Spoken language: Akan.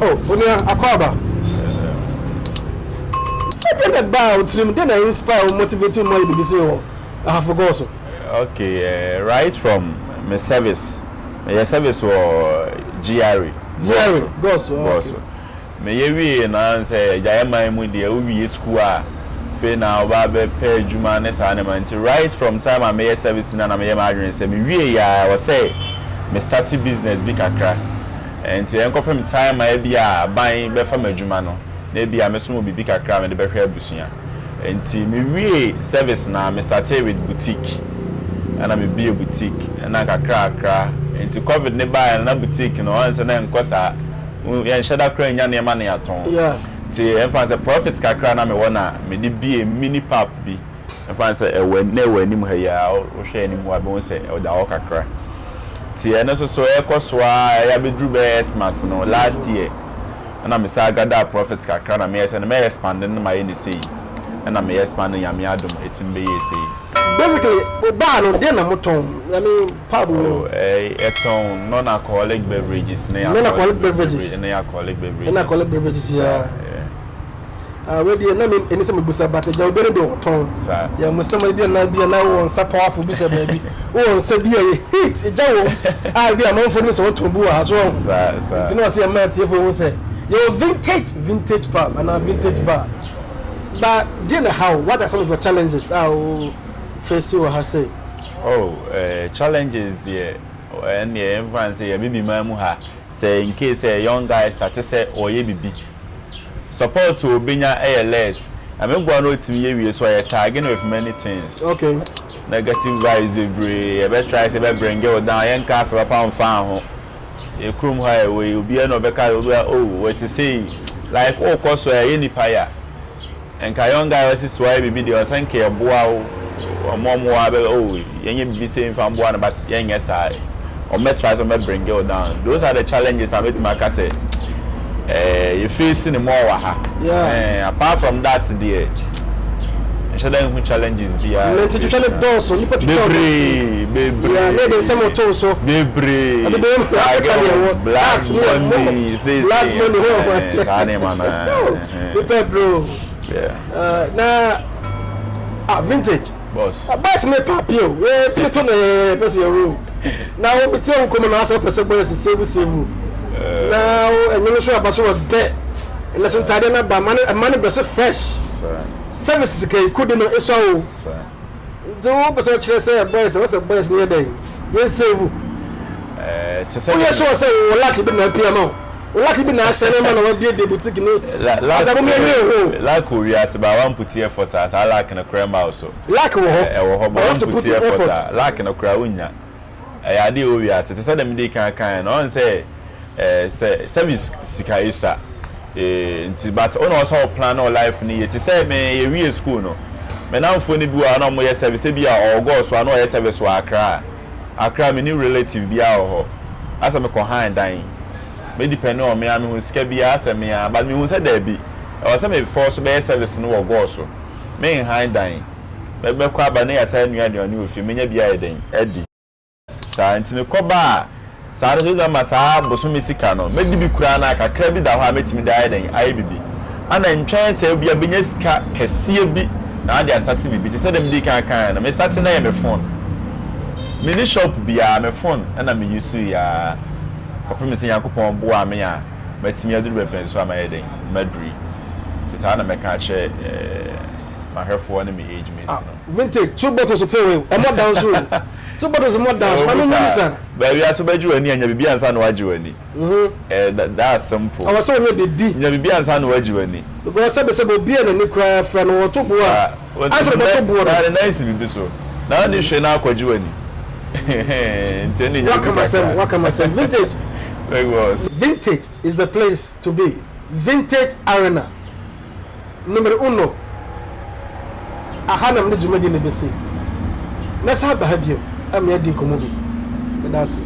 Oh, onua akɔ aba. Ɛdeɛ na ɛbaa wo tirim, deɛ na inspire wo, motivate wo ma yɛ biribi sei wɔ Ahafo Goaso? Okay, right from my service, meyɛ service wɔ GRA. GRA, Goaso, oh, okay. Goaso. Meyɛ wie na sɛ gyaeɛ man mu deɛ, wowie school a, afei na woba bɛpɛ adwuma ne saa nneɛma. Nti right from time a meyɛ service na meyɛ m'adwene sɛ mewie yɛ a, ɛwɔ sɛ me start business bi kakra. Nti ɛnkɔpem time a ebi a aban bɛfa m'adwuma no, na ebi a meso wɔ biribi kakra a mede bɛhwɛ abusua. Nti mewie service na me started with boutique, ɛna mebie boutique ɛna kakra kakra. Nti COVID ne baeɛ no, na boutique no ɔn sɛ na nkɔ saa, yɛnhyɛ da koraa nya nneɛma ne yɛatɔn. Nti ɛmfa sɛ profit kakra na mewɔ na mede bie mini pub bi. Ɛmfa sɛ ɛwɔ na ɛwɔ anim ha yi a, wohwɛ anim hɔ a, bɛhu sɛ ɛda hɔ kakra. Nti ɛno nso so ɛkɔ so a, ɛyɛ abɛduru bɛyɛ Xmas no last year, ɛna me sa gather profit kakra na meyɛ sɛ no mɛyɛ expand no, ma yɛ ne sei, ɛna meyɛ expand no, Nyame adom, ɛtumi bɛyɛ sei. Basically, o bar no, deɛ na motɔn? I mean, pub no. Oh, ɛtɔn non-alcoholic beverages ne Non-alcoholic beverages. Ne alcoholic beverages. Ɛna alcoholic beverages, yeah. Yeah. Ah, wei deɛ na me ɛni sɛ mebusa, but agya obi ne deɛ ɔtɔn. Saa. Yɛ mo sɛm bi a na wɔ nsa powerful bi hyɛ baabi, wɔ nsa bi a yɛ heat gya wɔ a bi amanfoɔ no sɛ wɔtɔn bi wɔ ha so wɔn. Saa saa. Nti na ɔsɛ yɛ mmaa tiefo ho sɛ yɛwɔ vintage pub anaa vintage bar. But deɛ na how, what are some of your challenges a wo face wɔ ha sɛ? Oh, challenges deɛ, ɛnneɛ ɛmfa sɛ yɛ bibi man mu ha sɛ in case sɛ young guy start sɛ ɔyɛ bibi, support a obenya ɛyɛ less. Na meboa no, otumi yɛ wie so ɔyɛ tagging with many things. Negative vibes bebree, yɛbɛ try sɛ yɛbɛ bring it down. Yɛnka asɛ papa mfa ho. Ekurom ha ɛwɔ yi, obiara na ɔbɛka, obiara, oh, wɔte sei, like ɔkɔ so a ɛyɛ nipa ya. Nka young guy ɔsi so ayɛ bibi deɛ, ɔsɛ nka ɛboa wo, ɔmo wa bɛ, oh, yɛnyɛ bibi sɛ nfa mboa no, but yɛnyɛ saa. Ɔmo bɛ try sɛ ɔmo bɛ bring it down. Those are the challenges a mɛtumi aka sɛ yɛ face ne more wɔ ha. Apart from that deɛ, nhyɛ dɛ nhu challenges biara. Nti twitwa ne dɔɔso, nipa twitwa. Bebree, bebree. Yeah, ne de nsɛm to so. Bebree. Ɛde bɛ Africa deɛ wɔ black tax ne yɛ money sei. Black money hɔ. Saa nneɛma na. Nipa bro. Na ah, vintage. Boss. Boys ne papi o, ee pieto na yɛ pɛ sɛ yɛwuro na wo tie wo nkɔmɔ na asɛ wopɛ sɛ boys save save na ɛnwom nso aba so wɔ dɛ ɛnɛ so, ntaadeɛ no aba, ɛma no brɛ so fresh, service sika yi kodi no esua o. Nti wo pɛ sɛ ɔkyerɛ sɛ boys wɔ sɛ boys ne yɛ dɛn, yɛn save? Te sɛ woyɛ sure sɛ wo luck bi na apia ma wo, wo luck bi na ahyɛ ne ma na wabiebie boutique ne asa mo mmienu yɛ ho. Luck wɔ wiase ba, wan put effort a, saa luck no kora ma wo so. Luck wɔ hɔ. Ɛwɔ hɔ. But you have to ba put wan put effort. Effort a, luck no kora wonya. Ɛyɛ adeɛ ɛwɔ wiase te sɛ dɛm de kan kan no, ɔn sɛ sɛ service sika esua nti, but ɔna ɔsɛ ɔ plan ɔ life no yie. Te sɛ me yɛwie school no, me namfoɔ no bi wɔ a na ɔmo yɛ service, ebi a ɔwɔ so a na ɔyɛ service wɔ Accra. Accra, me ni relative biara wɔ hɔ asɛ mekɔ han dan, me depend on me a mehu sika biara asɛ me a, but mehu sɛ daabi, ɛwɔ sɛ me fɔ so bɛyɛ service no wɔ gɔɔ so, me nhan dan, mɛkɔ aba ne yasa nua aduane wɔ fie, menya bi ayɛ den adi saa. Nti mekɔ ba a, saa no so ma saa bosome sika no mɛdi bi koraa na kakra bi da hɔ a mɛtumi de ayɛ den ayɛ bibi ana ntwɛn sɛ obi abɛnya sika kɛseɛ bi na ade asate bibi. Te sɛ dɛm di kan kan no, me start na yɛ me phone, me ni shop biara, me phone ɛna me use yaa kɔpem sɛ Nyankopɔn boa me a mɛtumi aduru bɛpɛn so a mayɛ den maduri. Nti saa na mɛka akyerɛ mahwɛfoɔ ne me age mates no. Vintage, two bottles pe wei ɛmɔ down so o, two bottles mɔ down so maame mi sa. Baabi aso bɛgye w'ani anya biribi ansa na wagye w'ani. That's simple. Ɔwɔ sɛ ɔnyɛ biribi. Nya biribi ansa na wagye w'ani. Because sɛbɛsɛbɛ obi a n'ani koraa fira no, wɔto bo a ansa na wɔto boɔ no. Saa ne nan si biribi so na ɔne hwɛ na akɔgye w'ani, nti ɛne nya biribi kakra. Wakama wakama sɛm, vintage. Big boss. Vintage is the place to be. Vintage Arena numero uno. Aha nam ne dwumadi ne bɛsi. Mɛsa aba ha bio ama yɛadi nkɔmmɔ bi. Meda ase.